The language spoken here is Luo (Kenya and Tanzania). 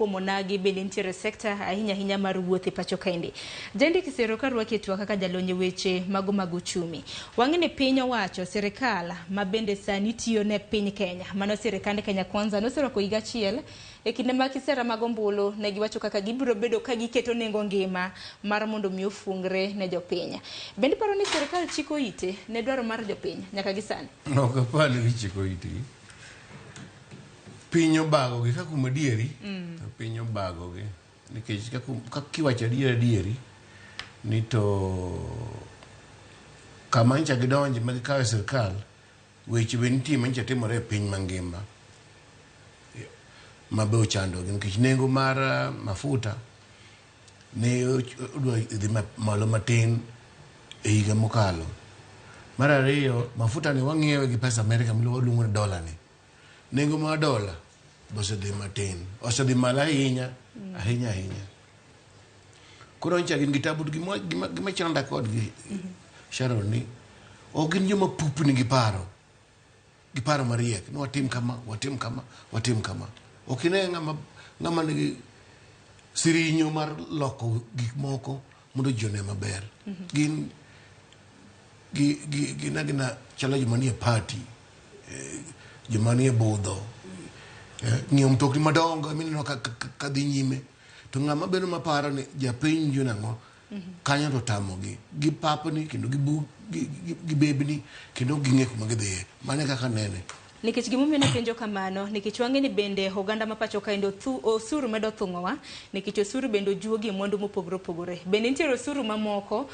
kuom onagi bende nitiere sekta ahinya ahinya mar wuoth e pacho kaendi. Jendi Kisero ka rwaki e twak kaka jalony e weche mago mag uchumi. Wang'e ni piny owacho sirikal ma bende sani tiyo ne piny Kenya mano sirikand Kenya Kwanza noserwako higa achiel e kinde mag kisera mag ombulu ne giwacho kaka gibiro bedo ka giketo nengo ngima mar mondo mi ofungre ne jopiny. Bende iparo ni sirikal chiko ite ne dwaro mar jopiny nyaka gi sani? Ok apar ni gichiko itgi. Piny obagogi ka kuom adieri, to piny obagogi nikech ka kiwacho adier adieri ni to kama nyocha gidonje ma gikawe sirkal weche be nitie ma nyocha timore e piny mangima ma be ochandogi nikech nengo mar mafuta ne odwa dhi malo matin e higa mokalo. Mar ariyo, mafuta ni wang'iewe gi pesa Amerika miluongo ni dola ni. Nengo mar dola be osedhi matin, osedhi malo ahinya, ahinya ahinya. Koro nyocha gin gi tabu to gima chanda kodgi Sharon ni ok gin joma pupni gi paro. Gi paro mariek ni watim kama, watim kama, watim kama. Ok ine ng'ama nigi sirinyo mar loko gik moko mondo ji one maber. Gin gi gin agina chalo joma nie party, joma nie budho, ng'iewo mtokni madongo mineno ka dhi nyime. To ng'ama bedo maparo ni japiny winjo nang'o kanyo to tamogi. Gipapni kendo gibebni kendo ok ging'e kuma gidhiye. Mano e kaka anene. Nikech gimomiyo napenjo kamano, nikech wang'e ni bende oganda ma pacho kaendi osuru medo thung'owa, nikech osuru bende ojuogi e mwandu mopogore opogore. Bende nitiere osuru mamoko